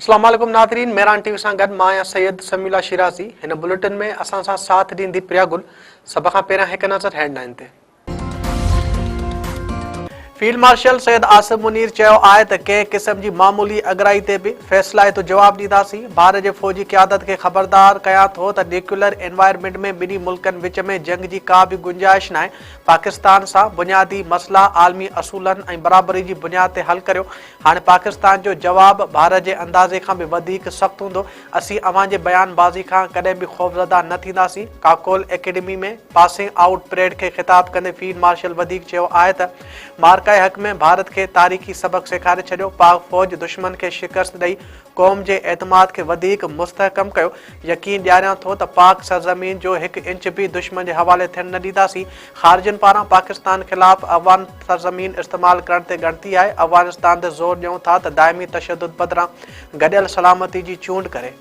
اسلام عليڪم ناظرين ميران ٽي وي سان گڏ مان آهيان سيد سميع الله شيرازي هن بليٽن ۾ اسان سان ساٿ ڏيندي پريا گل سڀ کان پهريان هڪ نظر هيڊ لائن تي. فيلڊ مارشل سيد عاصم منير چيو آهي ته ڪنهن قسم جي معمولي اڳرائي تي به فيصلائتو جواب ڏينداسين، ڀارت جي فوجي قيادت کي خبردار ڪيان ٿو ته نيوڪليئر انوائرمينٽ ۾ ٻنهي ملڪن وچ ۾ جنگ جي ڪا به گنجائش ناهي، پاڪستان سان بنيادي مسئلا عالمي اصولن ۽ برابري جي بنياد تي حل ڪريو، هاڻي پاڪستان جو جواب ڀارت جي اندازي کان به وڌيڪ سخت هوندو، اسين اوهان جي بيان بازي کان ڪڏهن به خوفزده نه ٿينداسين، Kakul academy ۾ passing out parade کي خطاب ڪندي فيلڊ مارشل وڌيڪ چيو آهي ته معرڪه حق ۾ ڀارت کي تاريخي سبق سيکاري ڇڏيو، پاڪ فوج دشمن کي شڪست ڏئي قوم جي اعتماد کي وڌيڪ مستحڪم ڪيو، يقين ڏياريان ٿو ته پاڪ سرزمين جو هڪ انچ به دشمن جي حوالي ٿيڻ نه ڏينداسين، خارجين پاران پاڪستان خلاف افغان سرزمين استعمال ڪرڻ تي ڳڻتي آهي، افغانستان تي زور ڏيون ٿا ته دائمي تشدد بدران گڏيل سلامتي جي چونڊ ڪري.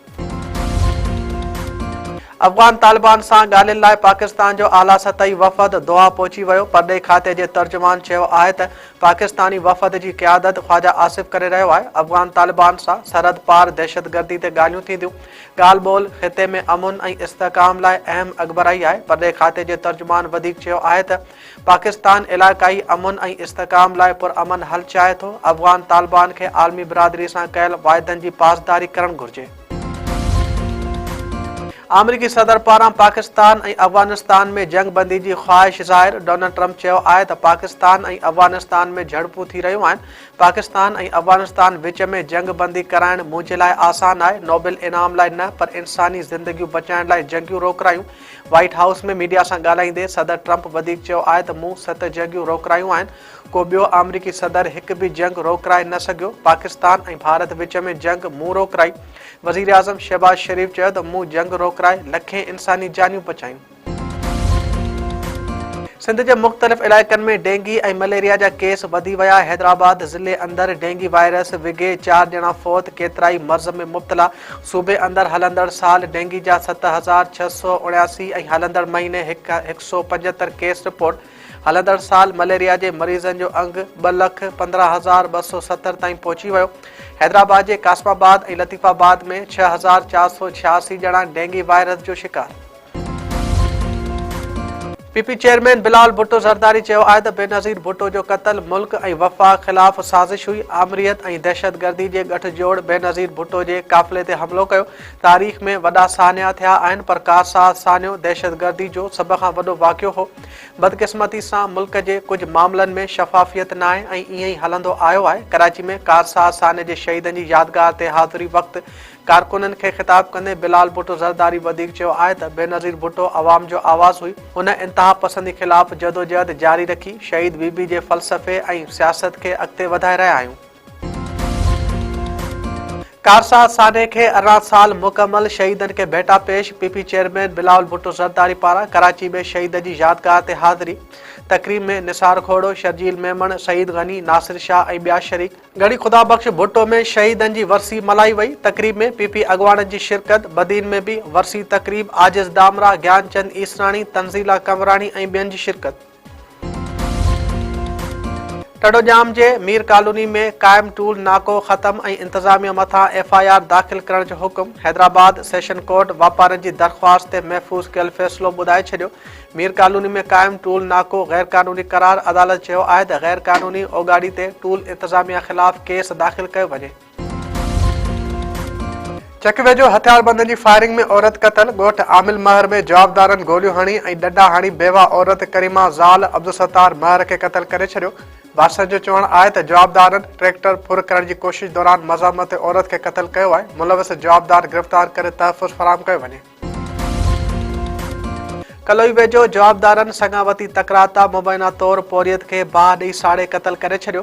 افغان طالبان سان ڳالهين لاء پاڪستان جو اعليٰ سطحي وفد دوحا پهچي ويو، پرڏيهي کاتي جي ترجمان چيو آهي ته پاڪستاني وفد جي قيادت خواجه آصف ڪري رهيو آهي، افغان طالبان سان سرحد پار دهشتگردي تي ڳالهيون ٿينديون، ڳالهه ٻولهه خطي ۾ امن ۽ استحڪام لاء اهم اڳڀرائي آهي، پرڏيهي کاتي جي ترجمان وڌيڪ چيو آهي ته پاڪستان علائقائي امن ۽ استحڪام لاء پرامن حل چاهي ٿو، افغان طالبان کي عالمي برادري سان ڪيل واعدن جي پاسداري ڪرڻ گهرجي. آمريڪي صدر پاران پاڪستان ۽ افغانستان ۾ جنگ بندي جي خواهش ظاهر، ڊونلڊ ٽرمپ چيو آهي ته پاڪستان ۽ افغانستان ۾ جهڙپون ٿي رهيون آهن، پاڪستان ۽ افغانستان وچ ۾ جنگ بندي ڪرائڻ منهنجي لاء آسان آهي، نوبل انعام لاء نه پر انساني زندگيون بچائڻ لاء جنگيون روڪرايون، وائيٽ هائوس ۾ ميڊيا سان ڳالهائيندي صدر ٽرمپ وڌيڪ چيو آهي ته مون ست جنگيون روڪرايون آهن، ڪو ٻيو آمريڪي صدر هڪ به جنگ روڪرائي نه سگهيو، پاڪستان ۽ ڀارت وچ ۾ جنگ مون روڪرائي، وزيراعظم شهباز شريف چيو ته مون جنگ روڪرائي لکين انساني جانيون بچايون. سنڌ جي مختلف علائقن ۾ ڊينگي ۽ مليريا جا ڪيس وڌي ويا، حيدرآباد ضلعي اندر ڊينگي وائرس وگهي چار ڄڻا فوت، ڪيترائي مرض ۾ مبتلا، صوبي اندر هلندڙ سال ڊينگي جا 7679 ۽ هلندڙ مهيني هڪ سئو 75 ڪيس رپورٽ، هلندڙ سال مليريا جي مريضن جو انگ 2,15,270 تائين پهچي ويو. حيدرآباد جي قاسم آباد ۽ لطيف آباد ۾ 6486 ڄڻا ڊينگي وائرس جو شڪار. P P chairman Bilawal Bhutto Zardari چيو آهي ته بينظير ڀٽو جو قتل ملڪ ۽ وفاق خلاف سازش هئي، آمريت ۽ دهشتگردي جي ڳٺ جوڙ بينظير ڀٽو جي قافلي تي حملو ڪيو، تاريخ ۾ وڏا سانحا ٿيا آهن پر ڪارساز سانحو دهشتگردي جو سڀ کان وڏو واقعو هو، بدقسمتي سان ملڪ جي ڪجهه معاملن ۾ شفافيت ناهي ۽ ائين ئي هلندو آيو آهي، ڪراچي ۾ ڪارساز سانحي جي شهيدن جي يادگار تي حاضري وقت ڪارڪنن کي خطاب ڪندي بلال ڀٽو زرداري وڌيڪ چيو آهي ته بينظير ڀٽو عوام جو آواز هئي، هن انتهاپسندي خلاف جدوجهد جاري رکي، شهيد بي بي جي فلسفي ۽ سياست کي اڳتي وڌائي رهيا آهيون. ڪارساز سانحي کي 18 سال مڪمل، شهيدن کي ڀيٽا پيش، P P chairman Bilawal Bhutto Zardari پاران ڪراچي ۾ شهيدن جي يادگار تي حاضري، تقريب ۾ نثار کوڙو، شرجيل ميمڻ، سعيد غني، ناصر شاهه ۽ ٻيا شريڪ. ڳڙهي خدا بخش ڀٽو ۾ شهيدن جي ورسي ملهائي وئي، تقريب ۾ پي پي اڳواڻن جي شرڪت، بدين ۾ به ورسي تقريب، عاجز دامرا، گيان چند ايسراڻي، تنزيلا قمبراڻي ۽ ٻين جي شرڪت. ٽنڊوڄام جي مير ڪالوني ۾ قائم ٽول ناڪو ختم ۽ انتظاميه مٿان ايف I R داخل ڪرڻ جو حڪم، حيدرآباد سيشن ڪورٽ واپارين جي درخواست تي محفوظ ڪيل فيصلو ٻڌائي ڇڏيو، مير ڪالوني ۾ قائم ٽول ناڪو غيرقانوني قرار، عدالت چيو آهي ته غيرقانوني اوڳاڙي تي ٽول انتظاميه خلاف ڪيس داخل ڪيو وڃي. چڪ ويجهو هٿياربندن جي فائرنگ ۾ عورت قتل، ڳوٺ عامل مهر ۾ جوابدارن گوليون هڻي ۽ ڏنڊا هڻي بيواهه عورت ڪريما زال عبدالستار مهر کي قتل ڪري ڇڏيو، وارثن جو چوڻ آهي ته جوابدارن ٽريڪٽر ڦر ڪرڻ جي ڪوشش دوران مزاحمت تي عورت کي قتل ڪيو آهي، ملوث جوابدار گرفتار ڪري تحفظ فراهم ڪيو وڃي. ڪلوئي ويجهو جوابدارن سڱاوتي تڪرار تان مبينا طور پورهيت کي باهه ڏئي ساڙي قتل ڪري ڇڏيو،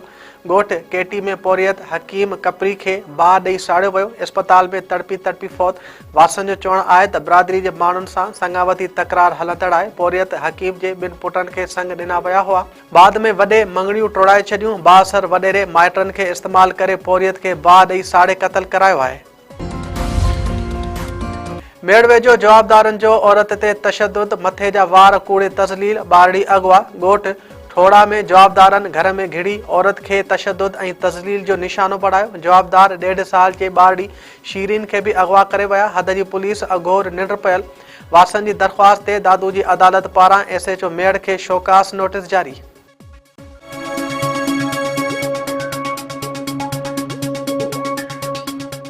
ڳوٺ ڪيٽي ۾ پورهيت حڪيم ڪپري کي باهه ڏئي ساڙيو ويو، اسپتال ۾ تڙپي تڙپي فوت، وارثن جو چوڻ آهي ته برادري جي ماڻهن سان سڱاوتي تڪرار هلندڙ آهي، پورهيت حڪيم جي ٻن پٽن کي سڱ ڏنا ويا هئا، بعد ۾ وڏي مڱڻيون ٽوڙائي ڇڏيون، بااثر وڏيري مائٽن کي استعمال ڪري پورهيت کي باهه ڏئي ساڙي قتل ڪرايو آهي. ميڙ ويجهو جوابدارن جو عورت تي تشدد، مٿي جا وار ڪوڙي تذليل، ٻارڙي اغوا، ڳوٺ ٺوڙها ۾ جوابدارن گهر ۾ گهڙي عورت کي تشدد ۽ تذليل جو نشانو بڻايو، جوابدار ڏيڍ سال جي ٻارڙي شيرين کي به اغوا ڪري ويا، حد جي پوليس اگهور ننڊ پيل وارثن جي درخواست تي دادو جي عدالت پاران ايس ايڇ او ميهڙ کي شوڪاس نوٽيس جاري.